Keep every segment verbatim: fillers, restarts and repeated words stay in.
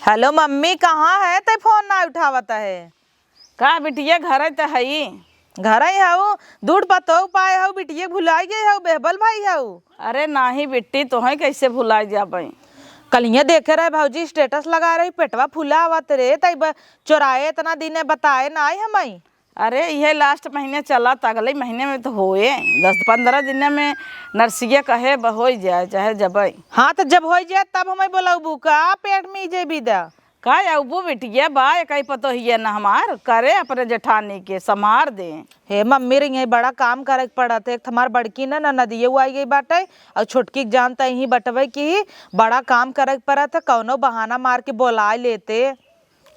हेलो मम्मी, कहाँ है? तै फोन ना उठावत है। का बिटिया, घरे त हई। घरे हऊ? दूठ पतोह पाए हऊ, बिटिया भुलाई गई हऊ, बेहबल भई हऊ। अरे नाही बिट्टी, तोहई कैसे भुलाई जाबे? कलिया देखे रहे भौजी, स्टेटस लगा रही, पेटवा फुला आवत रे, तई ब-, चोराए इतना दिन बताए नाही हमई। अरे, इहे लास्ट महीने चलत, अगले महीने में त होए, दस पन्द्रह दिन में नरसिया कहे ब-, होई जाए, चाहे जबई। हाँ, त जब होई जाए, तब हमई बोलबू का, पेट में जेबी दा। का अउबू बिटिया, बा एकई पतोहिया न हमार, करे अपने जेठानी के, सम्हार दे। हे मम्मी रे, यही बड़ा काम करे के पड़त है। एक त हमार बड़की न, न नदिये आई गई बाटे, और छोटकी के जान त यहीं बटवे की ही, बड़ा काम करे के पड़त है, कौनो बहाना मार के बोलाए लेते।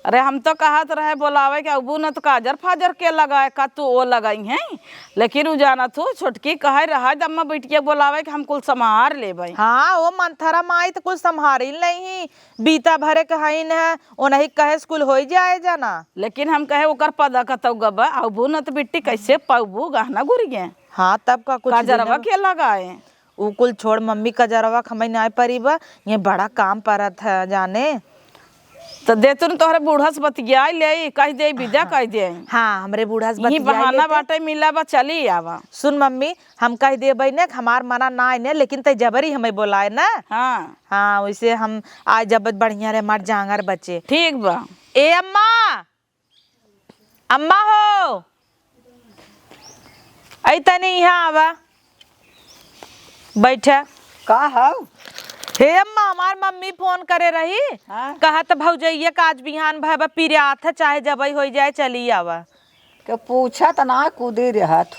अरे, हम तो कहत रहे बोलावे के, अउबू न त काजर फाजर के लगाए, का तू ओ लगाई हैं, लेकिन उ जानत हो, छोटकी कहे रहा, "अम्मा बिटिया बोलावे के, हम कुल सम्हार लेबे।" हाँ, ओ मंथरा माई त कुल सम्हारिल नहीं, बीता भरे के हईन है, ओनही कहे से कुल होई जाए जाना। लेकिन हम कहे, "ओकर पदा कतौ गबा, अउबू न त बिट्टी कैसे पउबू गहना गुरिये?" हाँ, तब का कुछ काजरवा दिन के लगाए? उ कुल छोड़ मम्मी, कजरवा क हमई नाय परी बा, ये बड़ा काम परत है जाने। त दे तू न तोहरे बूढ़ा से बतियाई ले, कह दे, विदा कह दे। हाँ, हमरे बूढ़ा से यही बतियाई बहाना लेते। बाटे, मिला बा, चली आवा। सुन मम्मी, हम कह देबे ने, हमार मना नाय ने, लेकिन तै जबरी हमई बोलाए ना। हाँ। हाँ, वैसे हम आ जब बढ़िया रे, हमार जांगर बचे। ठीक बा। ए अम्मा, अम्मा हो, ऐ तनी यहाँ आवा, बैठा। का हौ? हे अम्मा, हमार मम्मी फोन करे रही, हाँ? कहत भौजैया का आज बिहान भय बा पिरात है, चाहे जबई होई जाए, चली आवा। के पूछत ना, कूदी रहत।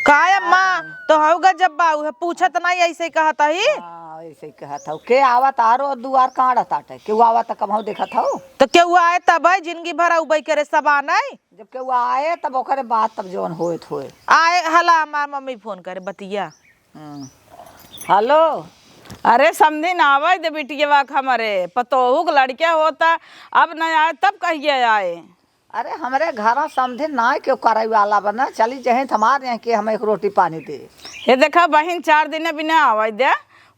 का अम्मा, हाँ। तो हऊ गजब बाऊ है, पूछत ना, ऐसे ही कहत ही। हाँ, ऐसे ही कहत हौ। के आवत आरो दुआर काढ़त आटे, केहू आवत कबहू देखत हौ? तो केहू आए तब है, जिंदगी भर अउबई करे सब आनई। जब केहू आए, तब ओकरे बाद, तब जौन होत होए। आए, हला हमार मम्मी फोन करे, बतिया। हम्म। हेलो। अरे समधिन, आवे दे बिटियवा के हमरे, पतोहू के लड़के होता, अब न आए, तब कहिए आए। अरे, हमरे घरा समधिन नाय केहू करई वाला बा ना, चली जहीं त हमार यहाँ के हम एक रोटी पानी दे। हे देखा बहिन, चार दिन बिना आवे दे,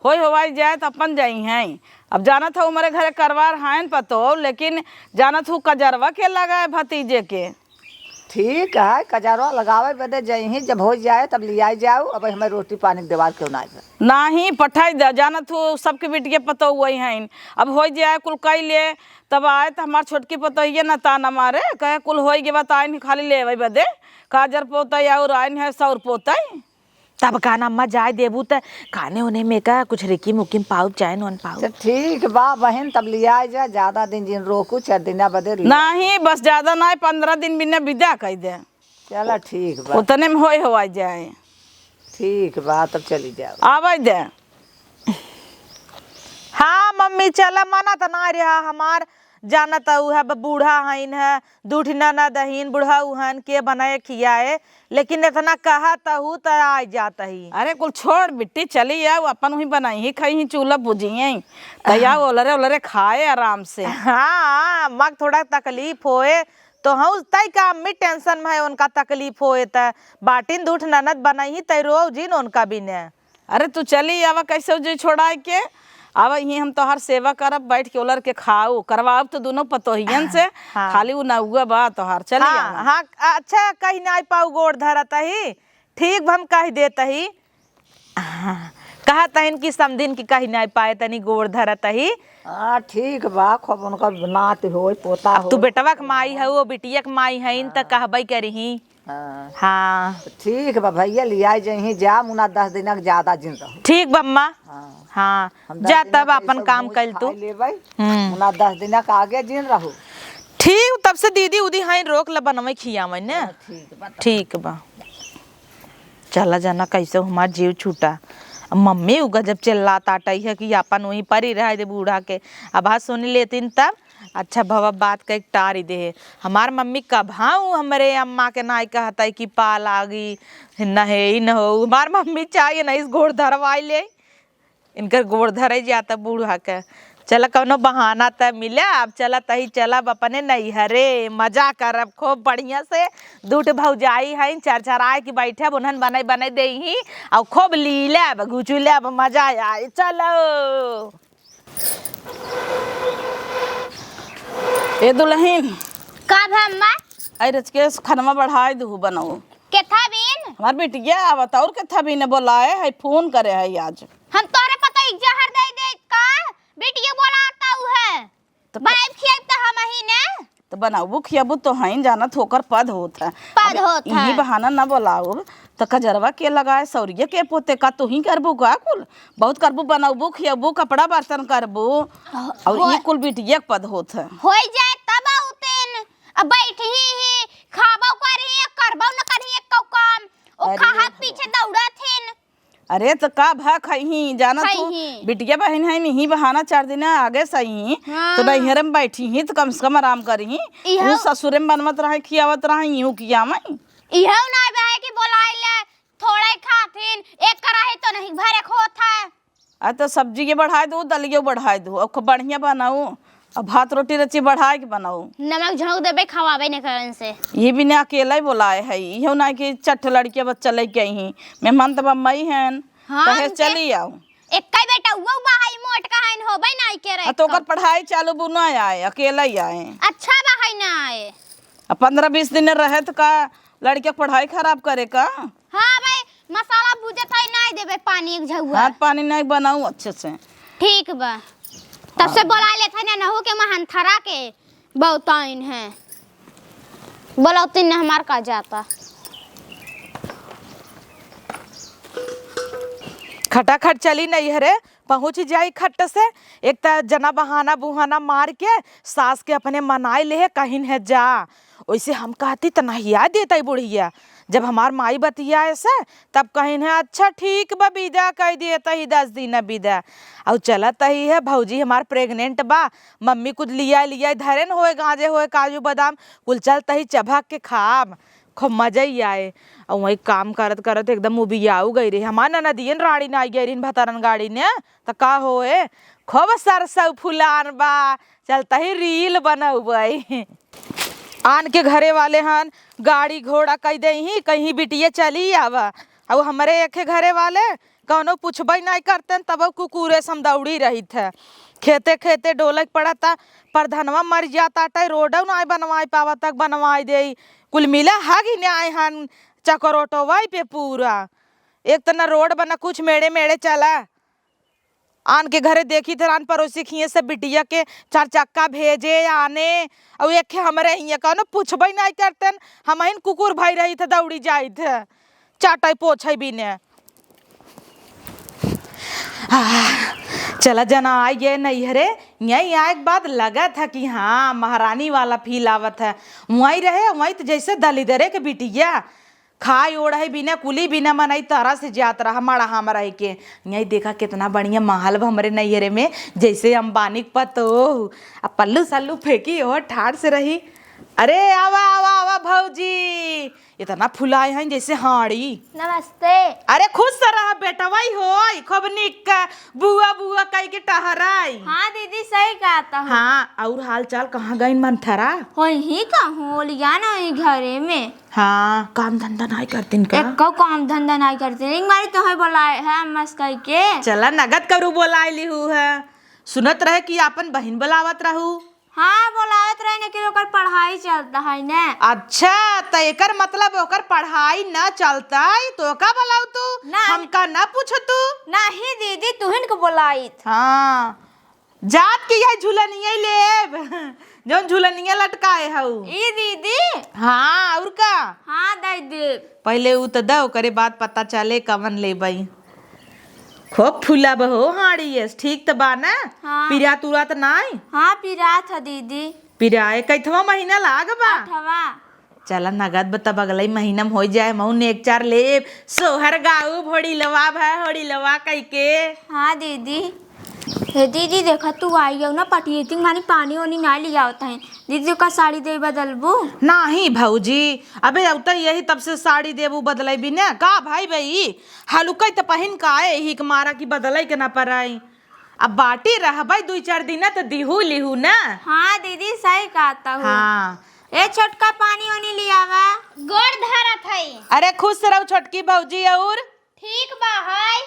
होई होवाई जाए त अपन जइहैं। अब जानत हौ, हमरे घरे करवार हइन पतोह, लेकिन जानत हौ, कजरवा के लगाए भतीजे के। ठीक है, कजरवा लगावे बदे जइहीं, जब होइ जाए, तब लियाई जाऊ। अब हमें रोटी पानी के देवार केहू नाय बा। नाही, पठाई दे, जानत हौ, सबके बिटिया पतोह वही हइन। अब होइ जाए, कुल कई ले, तब आए, त हमार छोटकी पतोहिया न ताना मारे, कहे, "कुल होइ गवा, त आइन खाली लेवे बदे, काजर पोतई और आइन है सौर पोतई।" तब का ना अम्मा, जाए देबू त खाने होने में का कुछ रिकीम उकीम पाउब, चैन वैन पाउब। अच्छा, ठीक बा बहिन, तब लियाए जा, ज्यादा दिन जिन रोकू, चार दिना बदे लियाए जा। नाही, बस ज्यादा नाही, पन्द्रह दिन बिना विदा कइ दे। चला, ठीक बा। उतने में होई होवाई जाए। ठीक बा, तब चली जाओ। आवे दे। हाँ मम्मी, चला, मना त ना रहा हमार, जानत हऊ है, अब बूढ़ा हईन है, दू ठी ननद हईन, बुढ़ऊ हन, के बनाए खियाए, लेकिन इतना कहत हऊ त आ जात ही। अरे कुल छोड़ बिट्टी, चली आऊ, अपन वही बनाई ही, खाई ही, चूल्हा बुझी ही, त आऊ ओलरे ओलरे खाए आराम से। हाँ, अम्मा के थोड़ा तकलीफ होए, तो हऊ तई का अम्मी टेंशन में है, उनका तकलीफ होए त बाटिन दू ठी ननद बनाई ही, तई रोव जिन उनका बिने। अरे तू चली आवा, कैसे जी छोड़ाए के आवा, यहीं हम तोहार सेवा करब, बैठ के ओलर के खाऊ, करवाब तो दोनों पतोहियन से। हाँ। खाली उ नौआ बा तोहार, चली हाँ, आवा। हाँ, अच्छा, कहीं नाय पाऊ गोड़ धरत ही, ठीक बा, हम कह देत ही। हाँ, कहत हईन कि समधिन कि कहीं नाय पाए तनी गोड़ धरत ही। हाँ, ठीक बा, खूब उनकर नात होई, पोता अब तू होई। बेटवा के माई हऊ, बिटिया के माई हईन, त हाँ। कहबे करिही। हाँ। हाँ। त ठीक बा भैया, लियाई जइहीं जा, मुना दस दिना के ज्यादा जिन रहो। ठीक बा अम्मा। हाँ। हाँ। हम दस जा दिना तब के अपन सब काम भोज कइल तू। खाई लेबै। हम्म। मुना दस दिना के आगे जिन रहो। ठीक, तब से दीदी उदी हाई रोक ल बनवे खियावे ने। हाँ, ठीक बा तब। ठीक बा। चला जाना कैसे हमार जीव छूटा। अब मम्मी उ गजब चिल्लात आटई है कि अपन वहीं पर ही रह दे बूढ़ा के। अब आज सुन लेतीन तब अच्छा भवा बात कह टारी दे। हमार मम्मी कभाऊ हमरे अम्मा के नाई कहता है कि पा लागी, न हे, ई न हो। हमार मम्मी चाहिए नहीं, इस गोड़ धरवाई ले, इनकर गोड़ धरे जाता बूढ़ा के। चला कौनो बहाना त मिले, अब चला तही चलब अपने नैहरे, मजा करब खूब बढ़िया से। दू ठे भौजाई हैं, चरचराए के बैठब, उन्हन बने बने देही, और खूब ली लेब, घुचू लेब, मजा आए। चलो। ए दुलहिन। का भा अम्मा? अरे रचके खनवा बढ़ाइ दुहु बनउ। केथा बीन? हमार बिटिया आवत और केथा बीन बोलाए है, फोन करे है आज। हम तोहरे पता एक जहर दे दे का? बिटिया बोलाता हूँ है। तो प- बनाइब खियाइब त हमही ने। तो बनाबू खियाबू तो हईन जानत होकर पद होत है। पद अब होत इही है। बहाना न बोलाउब त कजरवा के लगाए, सौरिया के पोते का तुही करबू का कुल? बहुत करबू, बनाबू खियाबू, कपड़ा बर्तन करबू। और हो- ई कुल बिटिया के पद होत है। होई जाए तब आउतेन। अब बैठी ही, खाबो करही, करबो न करही एको काम। ओ अरे खाहक हो। पीछे दौड़त हिन। अरे त का भा खइही, जानत हो, खइही। बिटिया बहिन है, इही बहाना चार दिन आगे सही, हाँ। तो नैहरे में बैठी ही, तो कम से कम आराम करिही। इहो ऊ ससुरे में बनवत रहे, खियावत रहे, इहू खियावई। इहो ना बहे कि बोलाइ ले, थोड़े खाथिन, एक कराही तो नहीं भरे होत है। आ तो सब्जी के बढ़ाइ दू, दलियो बढ़ाइ दू, अब खूब बढ़िया बनाऊ। अब भात रोटी रची बढ़ाए के बनाऊ। नमक झोंक देबे, खवाबे न करन से। ये भी ना अकेला ही बोलाए है, इहो ना कि चट लड़किया बच्चा लेके आई ही। मेहमान त बम्बई हैं, हाँ, कहे उनके चली आओ। एक्कै बेटा हुआ बा है, मोट का है, होबे ना के रहे आ तो ओकर तो। पढ़ाई चालू बु ना आए, अकेला ही आए। अच्छा बा है ना आए। आ पन्द्रह बीस दिन रहे त का लड़किया के पढ़ाई खराब करे का? हाँ भाई, मसाला भूजत है, नाई देबे पानी एक झउआ। हाथ पानी नहीं बनाऊ अच्छे से। ठीक बा, तब से हाँ। बोला लेत है ना, नहू के महंथरा के बहुताइन है, बोलौतीन ने हमार का जाता। खटाखट चली नैहरे, पहुँच जाई खट से। एक त जना बहाना बुहाना मार के सास के अपने मनाए ले है, कहिन है जा। ओइसे हम कहती त नहिया देतई बुढ़िया। जब हमार माई बतियाए से, तब कहिन है, "अच्छा ठीक बा, बिदा कइ देतही दस दिन बिदा।" अउ चलत ही है, भौजी हमार pregnant बा, मम्मी कुछ लिया लिया धरेन होए, गांजे होए, काजू बादाम, कुल चलत ही चभक के खाब, खूब मजा ही आए। अउ वही काम करत करत एकदम उबियाऊ गई रही। हमार ननदियन राड़ी ना आई गई रही भतारन गाड़ी ने, त का होए, खूब सरसऊ फुलान बा, चलत ही reel बनउबई। आन के घरे वाले हन, गाड़ी घोड़ा कइ देइहीं, कहीं बिटिया चली आवा। अउ हमरे एखे घरे वाले कउनो पुछबइ नाहीं करतेन, तब कुकुरे सम दौड़ी रहित है। खेते खेते डोलइ के पड़त, परधनवा मरि जात आटे, रोडउ नाहीं बनवाइ पावत, तक बनवाइ देई। कुल मिला हगि नाहीं हन चकरोटवइ पे पूरा। एक त न रोड बना, कुछ मेड़े मेड़े चला। आन के घरे देखित है, आन पड़ोसी खिए से बिटिया के चार चक्का भेजे आने, अउ एक हमरे हियाँ कउनो पुछबइ नाहीं करतेन, हमहिन कुकुर भई रहित है, दौड़ी जाइत है, चाटइ पोछइ बिने। आह, चला जना आइ गए नैहरे, यहीं आए के बाद लगत है कि हाँ, महारानी वाला feel आवत है। वहीं रहे, वहीं त जैसे दलिदरे के बिटिया, खाए ओढ़े बिना, कुली बिना मनई तरस जात रहा, मड़हा में रह के। यही देखा, केतना बढ़िया महल बा हमरे नैहरे में, जैसे अंबानी के पतोह। आ पल्लू सल्लू फेंकी, ओह ठाढ़ से रही। अरे, आवा, आवा, आवा, भौजी, इतना फुलाए हैं जैसे हाड़ी। नमस्ते। अरे, खुश रहा बेटवई होई, खूब निक का बुआ, बुआ कहि के टहराई। हाँ दीदी, सही कहत हो। हाँ, और हाल चाल, कहाँ गइन मंथरा? होइहीं कहूँ, ओलिया ना होइहीं घरे में। हाँ, काम धंधा नाहीं करतिन का? एक्को काम धंधा नाहीं करतिन। एक बारी तोहे बोलाए है मस्कई के। चला, नगद करू बोलाए लिहू है। सुनत रहे कि आपन बहिन बोलावत रहू। हाँ, बोलावत रहे, लेकिन ओकर पढ़ाई चलत है ने। अच्छा, त एकर मतलब ओकर पढ़ाई न चलतइ, त ओका बोलाऊ तू? ना। हमका न पूछतू? नाहीं दीदी, तुहिन के बोलाइत। हाँ, जात के यह झुलनिया लेब, जौन झुलनिया लटकाए हऊ। ई दीदी? हाँ, और का? हाँ, दे देब। पहिले ऊ त द, ओकरे बाद पता चले कवन लेबई। खूब फुलाब हो हाड़ियस, ठीक त बा ना? हाँ। पिरात उरात नाई? हाँ, पिरात ह दीदी। पिराए कैथवा महीना लाग बा? आठवा। चला नगद बा, तब अगलई महीना में होइ जाए, महू नेक चार लेब, सोहर गाउब, होड़िलवा भा होड़िलवा कइके। हाँ दीदी। हे दीदी, देखा तू आई गऊ ना, पटियती मानी पानी ओनी ना लियावत है। दीदी, का साड़ी दे बदलबू? नाही भौजी, अबे अउतै यही तब से साड़ी देबू बदलैबी ने। का भाई बई, हलुकई त पहिन का आए, यही के मारा की बदलई के ना परई। अब बाटी रहबै दुई चार दिन त दिहू लिहू ना। हाँ दीदी, सही कहत हू। हाँ। ए छोटका, पानी ओनी लियावा। गोड़ धरत हई। अरे खुश रहू छोटकी भौजी। और ठीक बा हई।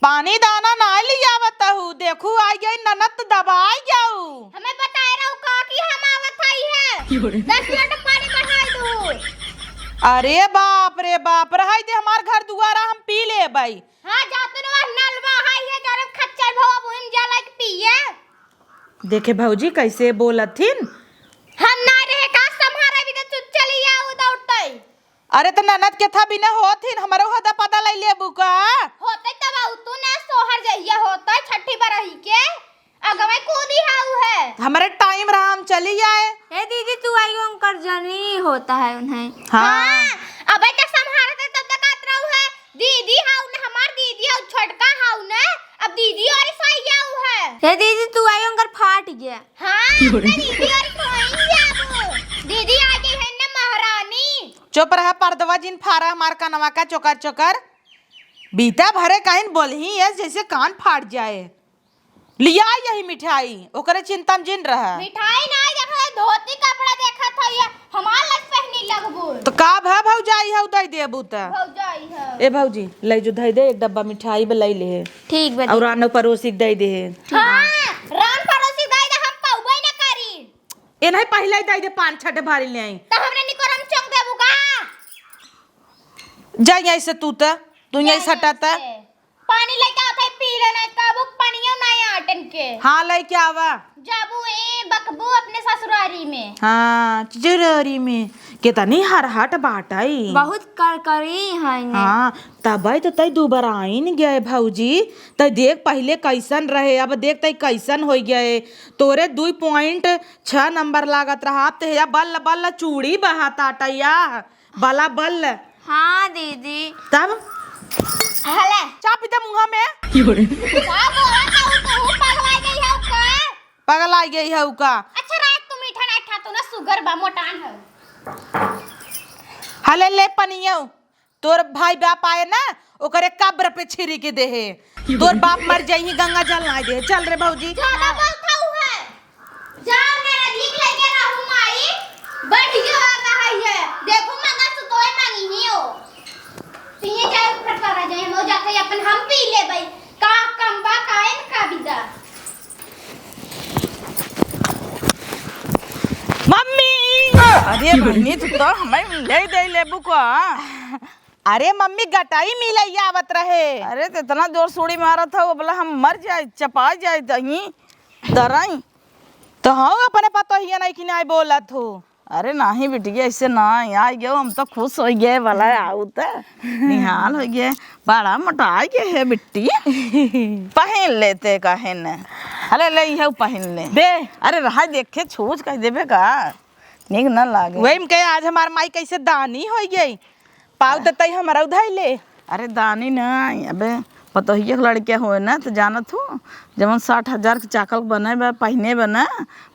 पानी दाना ना लियावत हू, देखू आई गई ननद दबाई जाऊ। हमें बताए रहू का कि हम आवत हई, दस मिनट पानी बढ़ाई दू। अरे बाप रे बाप, रहाई दे हमार घर दुआरा, हम पी लेबई। हाँ, जा तू ना नलवा है, ये गरम खच्चर भवा बुहिन जा लाइक पिए। देखे भौजी कैसे बोलथिन। हम ना रहे का संभारे भी तो तू चली आऊ दौड़तई। अरे त ननद के था बिना होथिन, हमरो हदा पदा लई लेबू का? होतई तब आऊ तू ना सोहर जइया होतई छठी बरही के। अगवे कूदी हाउ है। हमरे टाइम रहा, हम चली आए। ए दीदी, तू आई उनकर जनी होता है उन्हें। हाँ। हाँ, अबे तक संभालत है तब तक आत रहू है। दीदी हाउ न, हमार दीदी हाउ, छोटका हाउ न, अब दीदी और सही आऊ है। ए दीदी, तू आई उनकर फाट गया। हाँ, तो दीदी और सोई जाबू। दीदी आ गई है न महारानी। चुप रहा पर्दवा जिन फारा हमार कनवा का चोकर चोकर। बीता भरे काहिन बोलही है जैसे कान फाट जाए। लिया यही मिठाई, ओकरे चिंता में जिन रहा। मिठाई ना, देखा धोती कपड़ा देखत है, ये हमार लग पहनी लगबू। तो का भा भौजाई हौ दई देबू त? भौजाई है। ए भौजी, लई जो धई दे, एक डब्बा मिठाई बे लई ले। ठीक बा और दीदी। आनो पड़ोसी के दई दे। हाँ, रान पड़ोसी दई दे, हम पौबे ना करी। ए नहीं, पहले ही दई दे, पाँच छठे भारी ले आई। तो हमरे निकोरम चौक देबू का? जा यहीं से तू त, तू यहीं जा सटा त। यहीं से। पानी लेके आवत है, पी लेना, काबू पानियो ना आटन के। हाँ, लेके आवा। जाबू ए बकबू अपने ससुरारी में। हाँ, ससुरारी में। केतनी हरहट बाटई। बहुत करकरी है ने। हाँ, तबई तो तई दुबराइन गए भौजी। तई देख पहिले कैसन रहे, अब देख तई कैसन होइ गए। तोरे दुई point छह नंबर लागत रहा, अब ते या बल्ल बल्ल चूड़ी बहात आटैया। बला बल्ल। हाँ दीदी। तब? हले। चाप दे मुँह में। का बोला था, तू पगला गई है का? पगला गई है का? अच्छा, रात को मीठा ना खा, तू ना शुगर बा, मोटान है। हले ले पनियो, तोर भाई बाप आए ना, ओकरे कब्र पे छिरी के देहे। तोर बाप मर जाई, गंगा जल ना दे। चल रे भौजी। ज्यादा बोलत हऊ है। जा मेरा नीक लगे रहू माई, बढ़िया हो रहा है। देखो मंगलसूत्र मांगी ही हो। तो ये जाए ऊपर करा जाए, हम जाके अपन हम पी लेबई। का कम बा, काहे न का बिदा। मम्मी! अरे बहिनी, तू तो हमें ले दे लेबू का। अरे मम्मी, गटाई मिलैया आवत रहे। अरे, त इतना जोर से उड़ी मारत हौ, बोला हम मर जाए, चपा जाए तहीं, डराई। तो हाँ, अपने पतोहिया नहीं कि नहीं बोलत हो। अरे नाही बिटिया, ऐसे ना, आई गयो, हम तो खुश होइ गए, भला आऊ त निहाल होइ गए, बड़ा मोटा गए है बिट्टी। पहिन लेते काहे न, अरे ले, इहे पहिन ले। दे। अरे रहा, देखे, छूछ कह देबे का, नीक न लागे। वही में कहे, आज हमार माई कैसे दानी होइ गई। पाव त तई हमरा उधाई ले। अरे दानी ना, अबे पतोहिया के लड़के होए ना, त जानत हो, जवन साठ हजार के चाकल बने बा, पहिने बा ना,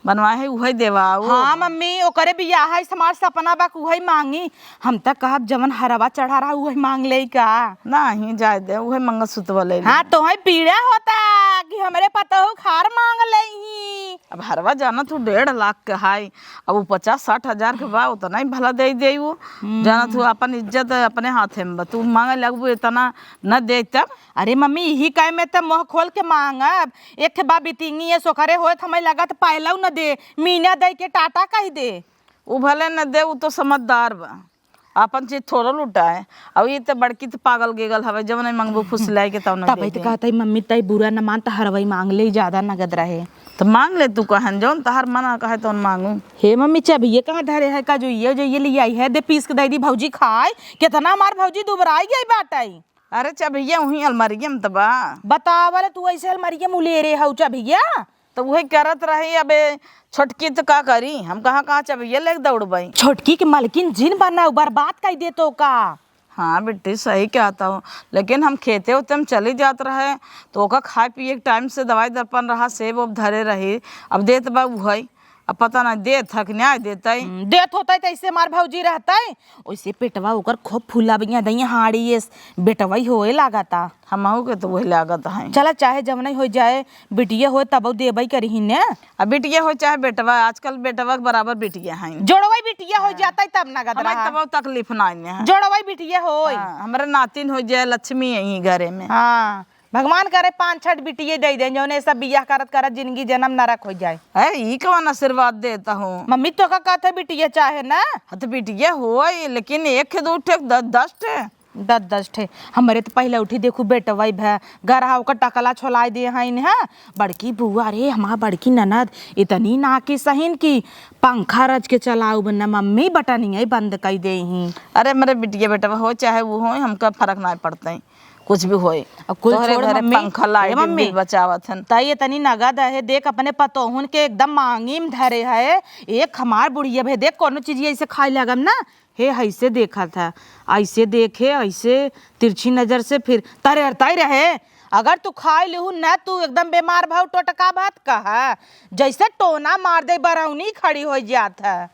बनवाए है, उहे देवाओ। हाँ मम्मी, ओकरे बियाह है, हमार सपना बा, उहे मांगी। हम त कहब, जवन हरवा चढ़ा रहा, उहे मांग ले का? नाही, जाए दे, उहे मंगलसूत्र ले ले। हाँ, तोहे पीड़ा होता कि हमरे पतोहू खार मांग लेही। अब हरवा जानत हो, डेढ़ लाख के हाई, अब उ पचास साठ हजार के बा, उतना ही भला दे दे उ। हम्म। जानत हो, अपन इज्जत अपने हाथे में बा। तू मांगे लगबू इतना, न दे तब। अरे मम्मी, यही काहे में त मुंह खोल के मांगब। एक ठे बा बिटिंगी है, सोकरे होत हमें लगत पायलऊ न दे, मीना दे के टाटा कह दे। उ भले न दे, उ तो समझदार बा। आपन चीज थोड़ो लुटाए। अब ई त बड़की त पागल गेगल हवे, जवन मंगबू फुसलाए के तवन तब दे त दे। कहत हई, "मम्मी, तई बुरा न मान, त हरवई मांग ले, ज्यादा नगद रहे।" त मांग ले तू कहन, जौन तहार मन कहे तौन मांगू। हे मम्मी, चबिये कहाँ धरे है? का जो ये, जो ये ले आई है, दे पीस के दे दी भौजी खाए। कितना हमार भौजी दुबराई गई बाटई। अरे चबिये उहीं अलमारिये में त बा। बतावल तू ऐसे अलमारिये में उलेरे हऊ चबिया। त उहे करत रही, अबे छोटकी त का करी, हम कहाँ कहाँ चबिया लेके दौड़बई। छोटकी के मलकिन जिन बनाऊ, बर्बाद कई दे तो का। हाँ बिट्टी, सही कहत हो, लेकिन हम खेते उते में चली जात रहे, तो ओका खाए पिए के टाइम से दवाई दर्पण रहा, सेब ओब धरे रही, अब देत बा उहई, अब पता ना देत है कि नाहीं देतई। हम्म, देत होतई त ऐसे हमार भौजी रहतई, ओइसे पेटवा ओकर खूब फूला बइया दइया हाड़ी ये बेटवा ही होए लागता। हमहू के तो वही लागत है। चला चाहे जवनई हो जाए, बिटिया होए तबो देबई करिही ने। अब बिटिया हो चाहे बेटवा, आजकल बेटवा के बराबर बिटिया है। जोड़वई बिटिया हो हाँ। जाता है तब नगद हमारे रहा। तबो तकलीफ ना आने है। जोड़वई बिटिया होए। हाँ, हमारे नातिन हो जाए, लक्ष्मी यही घरे में। हाँ। भगवान करे पाँच छठ बिटिये दे दे, जौने सब बियाह करत करत जिंदगी जन्म नरक हो जाए। है, ई कवन आशीर्वाद देता हूँ? मम्मी तो का कहत है, बिटिये चाहे ना? हाँ, तो बिटिये होए, लेकिन एक ठे, दो ठे, द-, दस ठे। दस दस ठे। हमरे तो पहले उठी, देखू बेटवा भे, गरहा ओकर टकला छोलाए दे हैं इन्हें। बड़की बुआ रे, हमार बड़की ननद, इतनी नाकी सहीन की पंखा रच के चलाऊ बन्ना मम्मी, बटनिया बंद कई दे ही। अरे, मेरे बिटिया बेटवा हो, चाहे वो हो, हमका फर्क ना पड़ता है। कुछ भी होए। अब कुल तोहरे छोड़ घरे मम्मी, पंखा, लाइट, ए मम्मी, बिल बचावत हन। तई इतनी नगद है, देख अपने पतोहुन के एकदम मांगी में धरे है। एक हमार बुढ़िया भे, देख कोनो चीज ऐसे खाए लगम ना, हे ऐसे देखत है, ऐसे देखे, ऐसे तिरछी नजर से फिर तरे अरताई रहे। अगर तू खाए लिहू ना, तू एकदम बीमार भाव टोटका बात कहा, जैसे टोना मार दे बरौनी खड़ी हो जात है।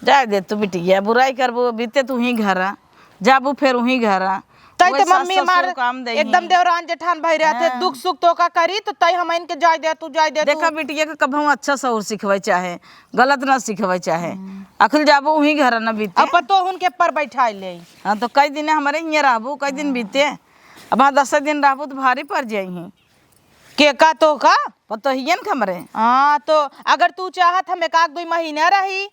जाए दे तू बिटिया, बुराई करबू, बीते तू ही घरा, जाबू फिर वही घरा। तई वही तो सास मम्मी ससुर हमार काम देही। एकदम देवरान जेठान भाई रहते, हाँ। दुख सुख तो का करी, तो तई हम इनके जाए दे, तू जाए दे, देखा तू। बिटिया के कभू अच्छा सौर सिखवे चाहे, गलत ना सिखवे चाहे। हम्म। अखिल जाबू वही घरा ना बीते। अब पतोहुन के पर बैठा ले। हाँ, तो कई दिन हमारे हियाँ रहबू, कई दिन हाँ। बीते। अब हाँ दस दिन रहबू तो भारी पड़ जाई ही। के का तो का? पतोहियन के हमरे। हाँ, तो अगर तू चाहत हम एक आध दुई महीना रही,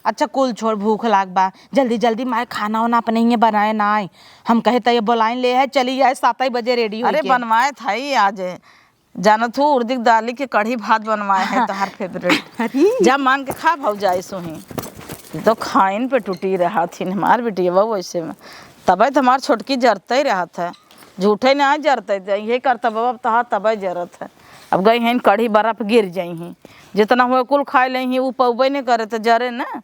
अच्छा, कुल छोड़, भूख लाग बा, जल्दी जल्दी माय खाना वाना अपने हिये बनाए ना आए। हम कहे त ये बोलाइन ले है, चली आए सात ही बजे रेडी होई अरे, के। बनवाए थाई आज, जानत हूँ, उड़दी के दाली के कढ़ी भात बनवाए है, हाँ। तोहार फेवरेट। अरे। जा मांग के खा भौजाई सोही। ये तो खाइन पे टूटी रहा थी हमार बिटिया वैसे में, तबे तो हमार छोटकी जरते ही रहत है। झूठे ना जरते, त इहे करता बाबा, अब तहार तबे जरत है। अब गई हैं कढ़ी बर्फ गिर जाई हैं, जितना हुए कुल खाए ले ही, उ पौबे नहीं करे तो जरे ना।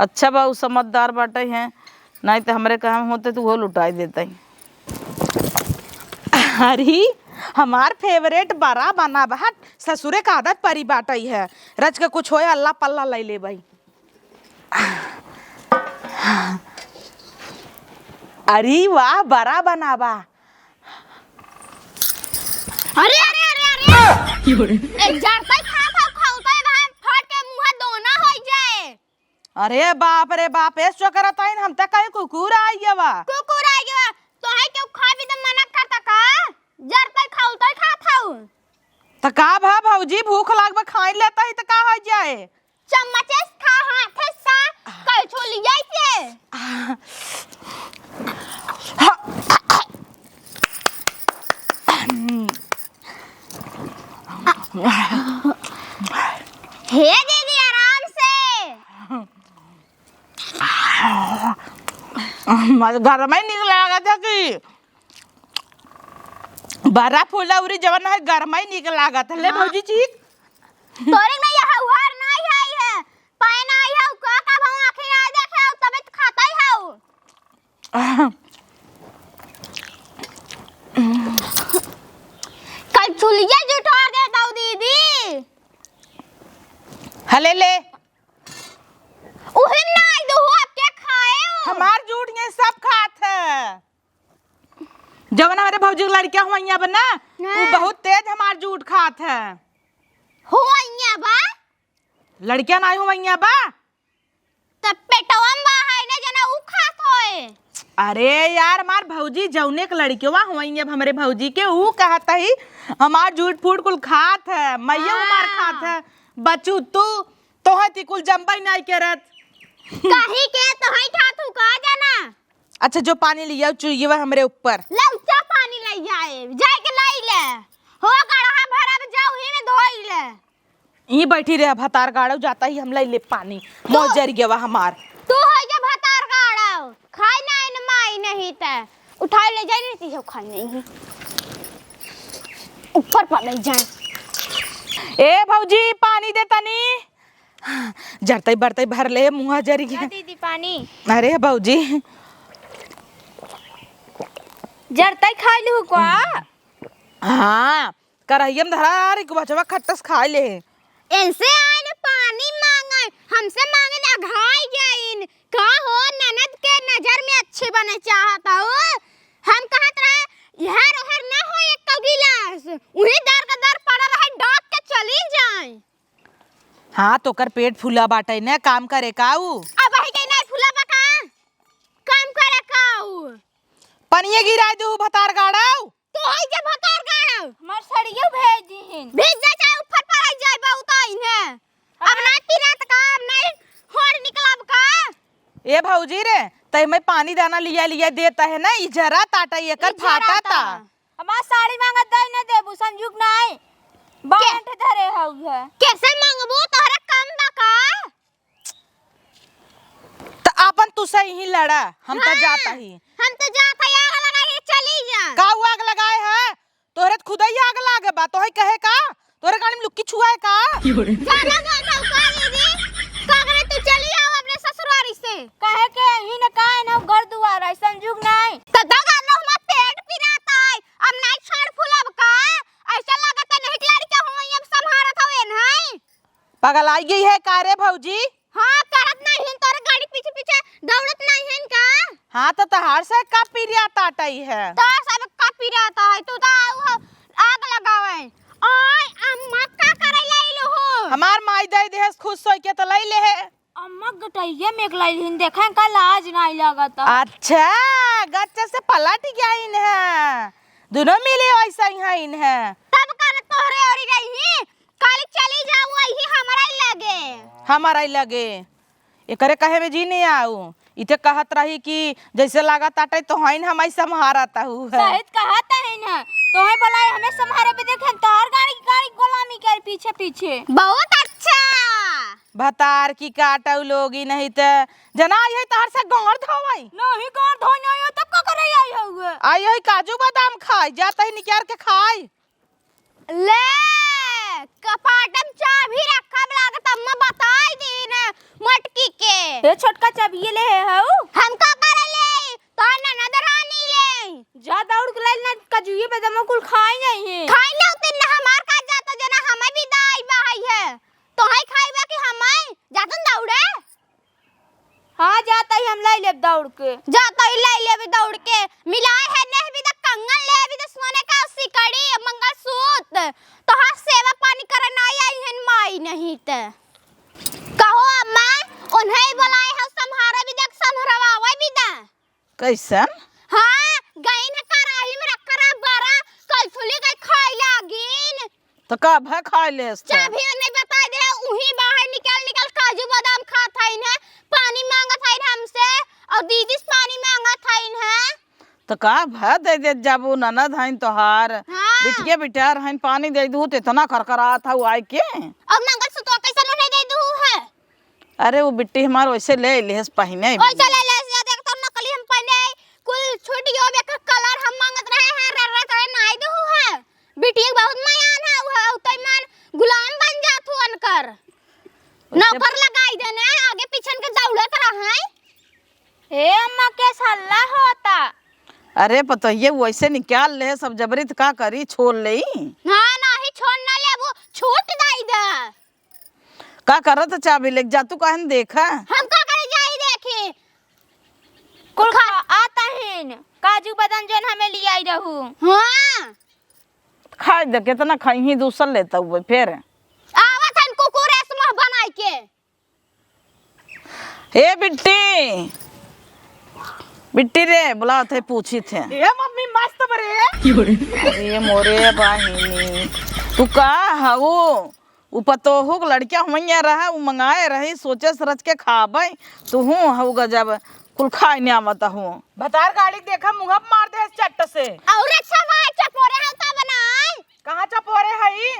अच्छा बा, उ समझदार बाटे हैं, नहीं तो हमरे काम होते तो वो लुटाई देते हैं। अरे, हमार फेवरेट बड़ा बना बा, हट, ससुरे का आदत परी बाटे है, रच के कुछ होए अल्लाह पल्ला ले ले भाई। अरे वाह, बड़ा बना बा। अरे, अरे, अरे, अरे! ए, जरतई खात हौ, खौतई बहन, फट के मुँह दोना होइ जाए। अरे बाप रे बाप, ए चोकरा तइन हम त कहीं कुकुर आइ गवा। कुकुर आइ गवा? तोहे केहू खाए भी त मना करता का? जरतई खौतई खात हौ। त का भा भौजी, भूख लाग बा, खाइ लेता ही त का होइ जाए? चम्मचे से खा, हाथे से खा, कलछुलिया से। हे दीदी, आराम से। मत गरमई निक लागत है कि बड़ा फुलौरी जवन है, गरमई निक लागत है। ले हाँ। भौजी चीख। तोरे में यह हुआर नाई है, ये पाए नाई है, का का भाव आँखें ना देखे, तबे तो खाता ही है। कलछुलिया जुठा देता हूँ दीदी। हले ले। उहे नाई दो हो, अब के खाए हो? हमार जूठ ये सब खात है। जवन हमरे भौजी के लड़किया हुआइया बा ना, हाँ। उ बहुत तेज हमार जूठ खात है। हुआइया बा? लड़किया नाई हुआइया बा। त पेटवा में बा है ना, जना उ खात होए। अरे यार, हमार भौजी जौने के लड़किया हुआइया अब हमरे भौजी के, उ कहत ही हमार जूठ फूट कुल खात है, मैया हमार हाँ। खात है। बचू तू, तोहे ती कुल जम्बई नाई करत। कहीं के तोहे खात हूँ का जना? अच्छा, जो पानी लिया, चुइयवा हमरे ऊपर। लौचा पानी ले जाए, जाए के लाई ले। हो गड़हा भरब जाऊ ही में धोई ले। ई बैठी रहे भतार गाड़ो, जाता ही हम ले ले पानी। तू मोजर गेवा हमार। तू हो जा भतार गाड़ो, खाई ना इन माई नहीं ते। उठाई ले जाए नहीं हो खाई नहीं। ऊपर पर ले जाए। ए भौजी, पानी दे तनी। जरतई बरतई भर ले, मुँह जरी ला गया। दीदी पानी। अरे भौजी। जरतई खाई लू का? हाँ, करहिया में धरा रे, बचवा खट्टस खाई ले। इनसे आइन पानी मांगे, हमसे मांगे ना घाई जाइन। का हो ननद के नजर में अच्छे बने चाहत हो? हम कहत रहे, इहर ओहर ना हो एक गिलास, उही दर का दर पड़ा रहे, डाक के चली जाए। हाँ, तोकर पेट फूला बाटे न, काम करे का उ? अब वही के नहीं फूला बा का? काम करे का उ? पनिये गिराए दू भतार गाड़ाऊ। तू तोही जे भतार गाड़ो। हमार सड़ियो भेज दीहिन। भेज दे चाहे ऊपर पर आई जाए बहुत आइन है। अब नहीं पिरात का, अब नहीं होड़ निकलब का। ए भौजी रे, तई मैं पानी दाना लिया लिया देता है ना, ई जरा ताटा एकर ई जरा फाटा ता। ता। हमार साड़ी मांगत दाई न देबू, संजूक नाई। के- बांट धरे हऊ है। कैसे मांगबू, तोहरा कम बा का? त आपन तू सही ही लड़ा, हम त हाँ, जात ही। हम त जात ही, आग लगा के चली जा। का उ आग लगाए है? तोहरे त खुदई आग लागे बा, तोहई कहे का? तोहरे गाड़ी में लुक्की छुआए का? की हो रे? ज्यादा बोल रहा हूँ का दीदी? का करे तू चली आओ अपने ससुरारी से। कहे के यही न का है ना घर दुआर है, संजूक नाई। त दगा न हमार पेट पिरात है, अब नाई छाड़ फूलब का? ऐसा लागत है नहीं लड़के हुई अब संभारत हवे नहीं। पगलाई गई है का रे भौजी? हाँ, करत नहीं है, तोरे गाड़ी पीछे पीछे दौड़त नहीं है का? हाँ, त तहार से का पिरिया ताटई है? तोर सब का पिरिया ता है, तू तो आऊ हो, आग लगावे। ओए, अम्मा का करे लाइलो हो? हमार माई दे देहस खुश होई के त लई ले है। अम्मा गटैया में एक लाइल हिन, देखे का लाज नहीं लागत। अच्छा, गच्चे से पलट गया इन है। दोनों मिली वैसा ही है इन है। तब कर तोहरे ओरी रही, काली चली जाऊ वही हमरा ही लगे। हमारा ही लगे। एकरे कहे में जी नहीं आऊ। इते कहत रही कि जैसे लागत आटे तो हइन हम ऐसा महारत हऊ है। सहित कहत है ना, तोहे बोलाए हमें संभारे पे देखे, तोहर गाड़ी, गाड़ी गुलामी कर पीछे पीछे। बहुत अच्छा। भतार की काटऊ लोगी नहीं त जना आई है तहर से गांड धोवई। नहीं गांड धोई नहीं हो तब का करे आई हऊ? आई है काजू बादाम खाई, जा तही निकार के खाई। ले, कपाटम चाभी रखब लागत, अम्मा बताई दीन मटकी के। ए छोटका चाभी ले है हऊ? हम का करे ले? तोहर ननद रानी ले। जा दौड़ के ले ना, कजुए बदाम कुल खाई नहीं है। खाई ना उतन ना हमार का जाता जना हमें भी दाई बहाई है। तोहई खाई बा कि हमें? जातन दौड़े। हाँ, जात ही हम लई लेब दौड़ के। जात ही लई लेब दौड़ के। मिलाए है नेह भी द कंगन ले भी द सोने का सिकड़ी, मंगलसूत्र। तोहार सेवा पानी करे नाई आई हन माई नहीं त। कहो अम्मा, उन्हें बोलाए हो संभारे भी द, संभरवावे भी द। कैसन? हाँ, गईन है कराही में रख करा बरा, कलछुली गई खाई लागिन। त का भय खाए लेस त? चाभी नहीं बताई दे, उही बाहर निकल निकल काजू बादाम खात हईन है, पानी मांगत हईन हमसे, और दीदी से पानी मांगत हईन है। त का भय दे दे जाबू, ननद हईन तोहार, हाँ। बिटिया बिटार हईन, पानी दे दू त इतना करकरात हऊ आए के। और मंगलसूत्र कैसन नहीं दे दू है? अरे वो बिट्टी हमार वैसे ले लेस पहिने। वैसे ले लेस, या देख तो नकली हम पहिने, कुल छूट गयो, एकर कलर हम मांगत रहे हैं, रे रे करे नाई दू है। बिटिया बहुत मयान है, वो तो मान गुलाम बन जात हो अनकर। वैसे नौकर लगाई देने, आगे पीछे के दौड़त रहे। हे अम्मा के सल्ला होता। अरे पतोहिए वैसे निकाल ले, सब जबरी त का करी, छोड़ लेई। हाँ, नहीं छोड़ ना ले, वो छूट दाई दा। का करत चाबी लेके जा, तू कहन देखा। हम का करे जाई देखी? कुल खा- खा-, आता हिन, काजू बादाम जौन हमें लियाई रहू। हाँ। खाई दे, कितना खाई ही, दूसर लेता हुए फिर। आवत हन कुकुर ऐस मुंह बनाई के। ए बिट्टी, बिट्टी रे, बुलावत है, पूछित है। ए मम्मी, मस्त बरे। अरे मोरे बहिनी, तू का हऊ? उ पतोहू के लड़किया हुइया रहा, उ मंगाए रही, सोचे सरच के खाबे, तुहू हऊ गजब, कुल खाए ने आवत हऊ। भतार गाड़ी के देखा, मुंह पे मार दे चट्ट से। और अच्छा भाई, चपोरे हऊ ता बनाए। कहाँ चपोरे हई?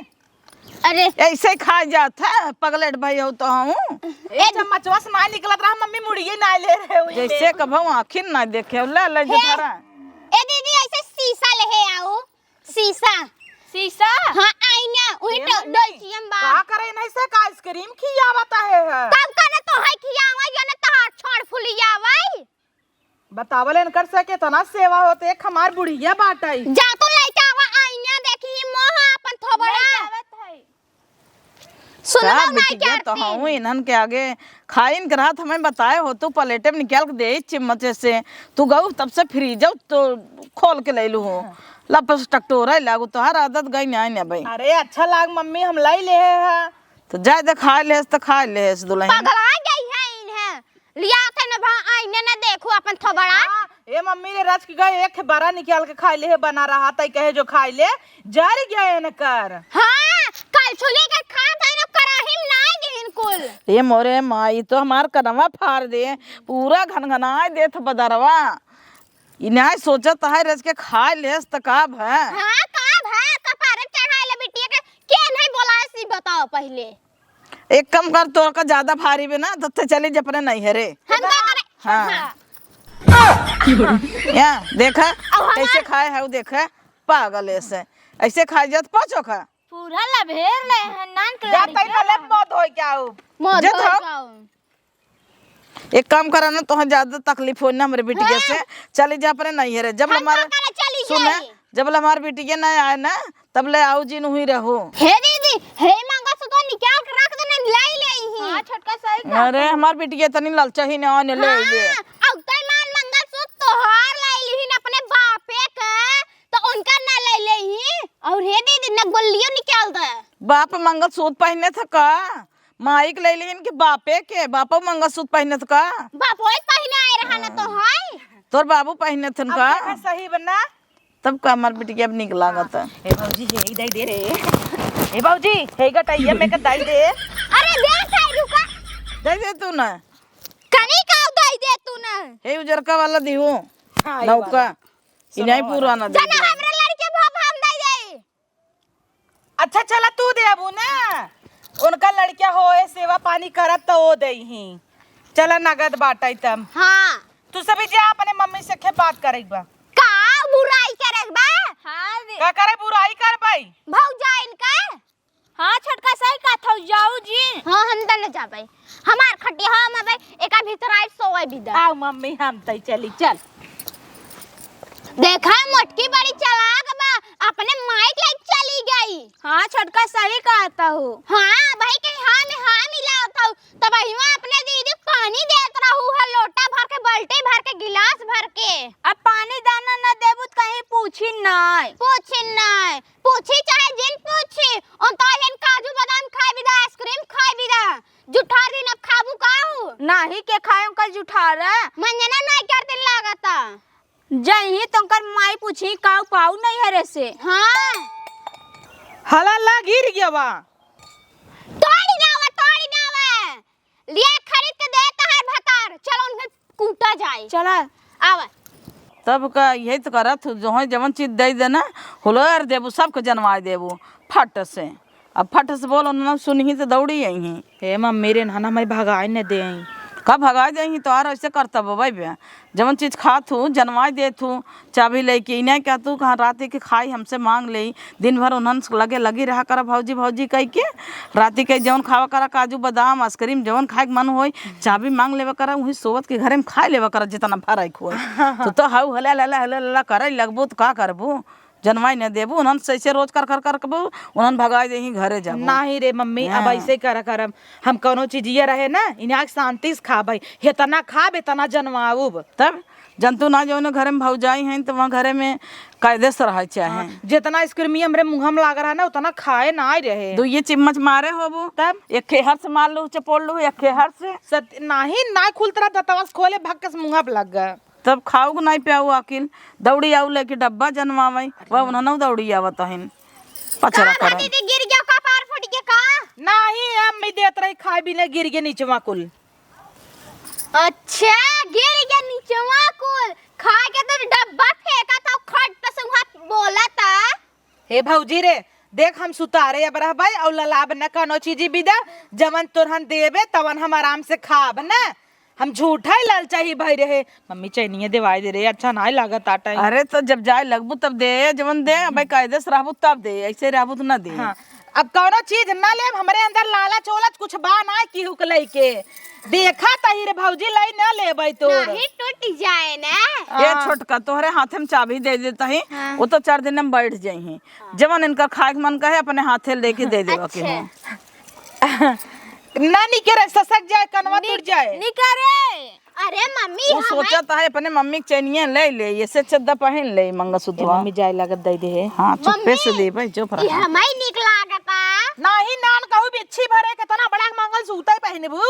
अरे। ऐसे ही खा जात है, पगलेट भाई हो तो हूँ। ए, ए, चम्मचवा से ना निकलत रहा, मम्मी मुड़िए ना ले रहे हो। जैसे कभू आँखिन ना देखे, ले, ले, हे, धरा। ए दीदी, ऐसे शीशा ले हे आओ, शीशा। शीशा? हाँ, आईना, वही ए, तो मम्मी, डोलचियम बा। का करे नहीं से का आइसक्रीम खियावत है, है? कब का ना तो है खियावा, यो ना तहार छोड़ फुलियावा। बतावल इनकर से केतना सेवा होत, एक हमार बुढ़िया बाटई। जा तो लइके आवा, आईना देखी, मोह आपन थोबड़ा। लइके आवत हई। सुनबो का नहीं बिटिया तो करती। हूँ, इन्हन के आगे खाइन के रहत हमें बताए हो, तू प्लेटे में निकाल के दे चिम्मचे से, तू गऊ तब से फ्रीजौ तो खोल के ले लू हो। हाँ। लपस टकटोरा लागू, तोहार आदत गई नहीं ने भाई। अरे अच्छा लाग मम्मी, हम लाई ले है। तो जाए दे, खा लेस तो खा लेस दुल्हन। पगला गई है इन्हें। लिया थे न भा आईने न देखो अपन थोबड़ा। हाँ, ए मम्मी रे, रच के गए, एक ठे बड़ा निकाल के खाइ ले है, बना रहा तई कहे जो खाइ ले, जर गया इनकर। हाँ, कलछुली के खात है ना, कराही में नाई दिहिन कुल। ए मोरे माई, तो हमार कनवा फार दे, पूरा घनघनाए देत बदरवा। ई नाई सोचत है, रच के खाइ लेस त का भय? हाँ, का भय? कपारे चढ़ाए ले बिटिया के, के नहीं बोलाए सी बताओ पहिले। एक काम कर, तोर का ज्यादा भारी बे ना, तो ते चली जा अपने नैहरे। हम का करे? हाँ। हाँ। या, देखा, अब हमार कैसे खाए है, वो देखा, पागल ऐसे। ऐसे खाए जात पाँचों खा। पूरा लभेर ले है, नान के जा, लड़का। तई भले मौत होई क्या हो? मौत जे होई तो। का हो? एक काम करा ना, तोहे ज्यादा तकलीफ होई ना हमरे बिटिया से। हाँ। चली जा अपने नैहरे। जब हम हमार, का करे चली सुने, जाई? जब ले हमार बिटिया ना आए ना, तब ले आऊ जिन हुई रहो। हे दीदी, हे मंगलसूत्र निकाल के रख दे, नहीं लाई ले ही। हाँ, छोटका सही कहा अरे, तू। हमार बिटिया तनी ललचा ही ना, ने ले ले। हाँ, अब तई मान मंगलसूत्र तोहार लाई ली ना अपने बापे के, तो उनका ना ले ले ही। और हे दीदी, ना गोलियो निकाल दे। बाप मंगलसूत्र पहने थे का? माई के लइलिहिन कि बापे के? बापो मंगलसूत्र पहिनत का? बापो ही पहिने आए रहा न तो हाँ। है। तोर बाबू पहिनत हन अब का? देखा सही बना। तब का हमार बिटिया अब नीक लागत है। ए भौजी, हे ही दई दे रे। ए भौजी, हे गटैया में के दई दे। अरे दे साई रुका। दई दे तू ना। कनी का दई दे तू ना। हे उजरका वाला दिहू। हाँ, ई नौका। वाला। इनाई पुराना दे जना दे। हमरा लड़के भाव हम दई दे। अच्छा, चला, तू देबू ना, उनका लड़किया होए, सेवा पानी करत, त ओ देही। चला, नगद बाटै तब। हाँ। तू सभी जा, अपने मम्मी से खे बात करे के बा। का बुराई करे के बा? हाँ दे। का करे, बुराई करबै? भौजाइन का? हाँ, छोटका सही कहत हौ, जाऊ जी। हाँ, हम त न जाबै। हमार खटिया हम अबै, एका भीतर आई सोवै भी दा। आओ मम्मी, हम तई चली, चल। देखा, मोटकी बड़ी चालाक बा, अपने माई के लेके चली गई। हाँ, छोटका सही कहत हौ। हाँ, भाई के हाँ में हाँ मिलावत हौ, तब हिवा अपने दीदी पानी देत रहू है, लोटा भर के, बाल्टी भर के, गिलास भर के। अब पानी दाना न देबू त कहीं पूछी नाय। पूछी नाय, पूछी चाहे जिन पूछी, उन तो हिन काजू बादाम खाए बिदा, आइसक्रीम खाए बिदा। जुठार दिन अब खाबू का हूँ? नाही के खाए कल जुठार। मंजना नाई कर दिन लागता। जही तो कर माई पूछी काऊ पाऊ नहीं हरे से। हाँ। हला ला गिर गया बा। तोड़ी ना आवा, तोड़ी ना आवा। लिया खरीद के दे तहार भतार। चलो उनके कूटा जाए। चला। आवा। तब का यही तो करत हूँ, जो है जवन चीज दे देना, हुलर देबू, सबके जनवाए देबू, फट से। अब फट से बोल, उन्होंने सुनही तो दौड़ी आई हैं। हे मम्मी रे, नहाना मैं भगाए न दे आई। का भगाए दे आई? तो आर ऐसे करता बबाई बे, जवन चीज खात हूँ, जनवाए देत हूँ, चाबी लेके, इन्हें क्या तू कहाँ रात के खाई हमसे मांग ले, दिन भर उन्हन लगे लगी रहा करा भौजी, भौजी कह के, राती के जौन खावा करा, काजू, बादाम, आइसक्रीम, जौन खाए के मन होई, चाबी मांग लेवा करा, वही सोवत के घरे में खाए लेवा करा, जितना भराई खोए। तो, तो हाउ हला, लला, हला, लला करे लगबू, तो का करबू? जनवाई न देबू, उन्हन से ऐसे रोज कर, कर, कर करबू, उन्हन भगाई देही, घरे जाबू। नाही रे मम्मी, अब हाँ। ऐसे करा करम, हम कौनो चीज ये रहे ना, इन्हें आग शांति से खाबै, हेतना खाब, एतना जनवाउब। तब जंतु ना जौने घरे में भौजाई हैं, तो वहाँ घरे में कायदे से रहे चाहे। हाँ, जितना आइसक्रीम हमरे मुँह में लाग रहा ना, उतना खाए ना रहे। दो ये चिम्मच मारे होबू। तब? एक खे हर से मार लू, चपोड़ लू, एक खे हर से। सत-, नाही, ना खुलत रहा, दतवा से खोले, भक्क से मुँह पे लग गए। तब खाऊ के नाही प्याऊ आकिल, दौड़ी आऊ लेके डब्बा जनवावे, वह उन्होंने दौड़ी आवत हन। पचरा का करे। दीदी गिर गया, कपार फूट गया का? नाही, अम्मी देत रही खाए भी नहीं, गिर गया नीचवा कुल। अच्छा, गिर गया नीचवा कुल। खाए के तो डब्बा फेंका था, खट से वहाँ बोला था। हे भौजी रे, देख हम सुतारे अब रहबै और ललाब न कौनो चीजी बिदा, जवन तोरहन देबे तवन हम आराम से खाब न। हम झूठा ही लालचा ही भाई रहे। मम्मी चैनिया देवाई दे रे, अच्छा नाय लागत आटा ही। अरे तो जब जाए लगबू तब दे, जवन दे, भाई कायदे से रहबू तब दे, ऐसे रहबू तो ना दे। हाँ, अब कौनो चीज ना लेब, हमरे अंदर लालच ओलच कुछ बा ना केहू के लइके। देखा तही रे भौजी, लई ना लेबै तोर। नाही टूट जाए ना। ए हाँ। छोटका, तोहरे हाथे में चाबी दे देता ही, हाँ। वो तो चार दिन में बैठ जाई हैं। हाँ। जवन इनकर खाए के मन कहे, अपने हाथे लेके दे देवा के अच्छा। हो। ना निकरे, ससक जाए, कनवा नि-, टूट जाए। निकरे। अरे मम्मी, वो हमें सोचत है अपने मम्मी के चैनिया ले ले, ये से चद्दा पहन ले, मंगलसूत्र। ए, मम्मी जाए लागत दे दे है। हाँ, चुप्पे से मम्मी, दे भाई, चुप रहा। ये हमें निक लागता। नाही नान कहू बिच्छी भरे, कितना बड़ा मंगलसूत्र पहनबू।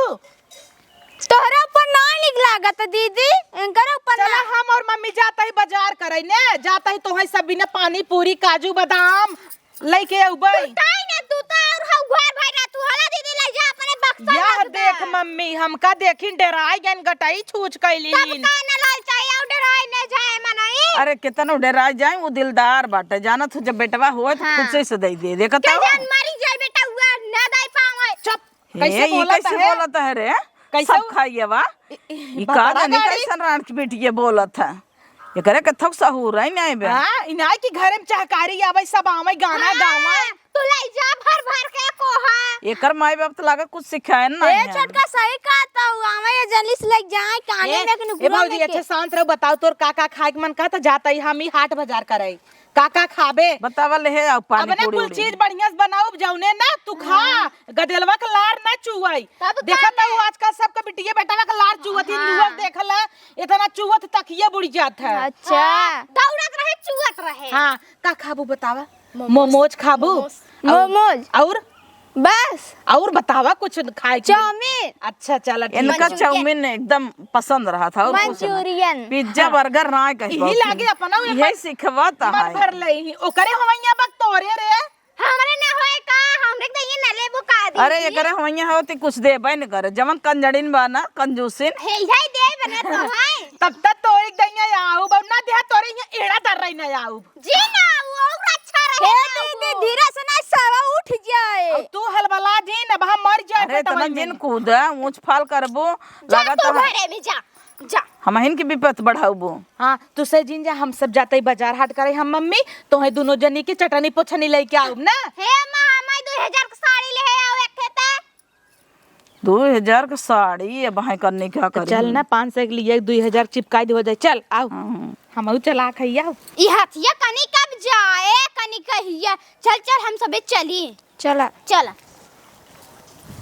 तोहरा ऊपर ना ठीक लागत दीदी, इनकर ऊपर चला ना। हम और मम्मी जाता ही बाजार करे ने, जाता ही तोहई सब बिना पानी पूरी, काजू बादाम लइके अउबे। तू ताई ना, तू तो और हऊ घर भर रह, तू हला दीदी ले जा अपने बक्सा में यह रख दे। देख मम्मी, हमका देखिन डेराई गइन, गटई छूछ कइली तब हिन। का न लाल चाहिए, और डेराई न जाए मनई। अरे केतनो डेराई जाए, वो दिलदार बाटे, जानत हो जब बेटवा होए तो हाँ। खुशी से दे दे, देखत चल हो। जान मरी जाए बेटा, हुआ न दे पावे। चुप। हे, कैसे ई बोलत कैसे है? बोलत है रे? कैसे सब उ-, खाइए बा। ई, ई ई का बकरा जानी गाड़ी। कैसन रांड की बेटी ये बोलत है? एकरे के थोक सहूर है नहीं बे। हाँ, इनाय की घरे में चहकारी आवे, सब आवे, गाना हाँ, गावे। तू ले जा भर भर के कोहा। एकर माई बाप तो लागे कुछ सिखाए ना ए, है। छोटका सही कहा तो आवे ये जल्दी से ले जाए, काने ए, में के ए नुकुरा भौजी, लेके। अच्छा शांत रहो, बताओ तोर का का खाए के मन कहता, जाता ही हम ही हाट बाजार करे। का का खाबे? बतावा ले हे, आओ पानी अब ना पूरी कुल उड़ी। चीज बढ़िया से बनाउब, जौने ना तू खा, हाँ। गदेलवा के लार ना चुआई। तब देखत का हूँ आजकल सबके बिटिया बेटवा के लार चुअत ही, हाँ। नुआ देखला, इतना चुअत तकिया बुड़ जात है। अच्छा। हाँ, दौड़त रहे, चुअत रहे। हाँ, का खाबू बतावा? मोमोज। मोमोज खाबू? मोमोज। और? मोमोज। और? बस। और बतावा कुछ खाए के। चाउमीन। अच्छा, चला ठीक। इनका मंचूरियन। चाउमीन एकदम पसंद रहा था, और कुछ ना। मंचूरियन। पिज्जा, हाँ। बर्गर ना कही यही बाबू। लागे अपना वो यही अपन सिखवत मन है। भर ले ही। ओकरे हवैया बक तोरे रे। हमरे ना होए का, हमरे के दइए ना लेबू का दीदी? अरे, एकरे हवैया हो, ती कुछ देबे न करे। जवन कंजड़िन बा ना, कंजूसिन। हे, यही देबे ना तो है। तब तक तोरे के दइए आउब, अब ना दे तोरे यहाँ एड़ा दर रही ना आउब। जी ना, वो और अच्छा रहे हे ना दीदी, वो। धीरे से ना, सवा उठ जाए। अब तू हलबला जिन, अब हम मर जाए अरे, पेटवा इतना में। जिन कूदा, ऊंच फाल करबो, जा लागत तू है। घरे में जा, जा। हमहिन के विपत बढ़ाउबो। हाँ, तू से जिन जा, हम सब जाते ही बाजार हाट करे, हम मम्मी, तोहे दोनों जनी के चटनी पोछनी लेके आउब ना। हे माँ, मैं दो हजार के साड़ी ले आओ एक ठे ते। दो हजार के साड़ी, अब है करने क्या करी? चल ना, पाँच सौ के लिए दो हजार चिपकाई दे हो जाए। चल, आओ। हाँ। हम चला खइया। ई हथिया कनी कब जाए, कनी कहिया। चल, चल, हम सबे चली। चला। चला।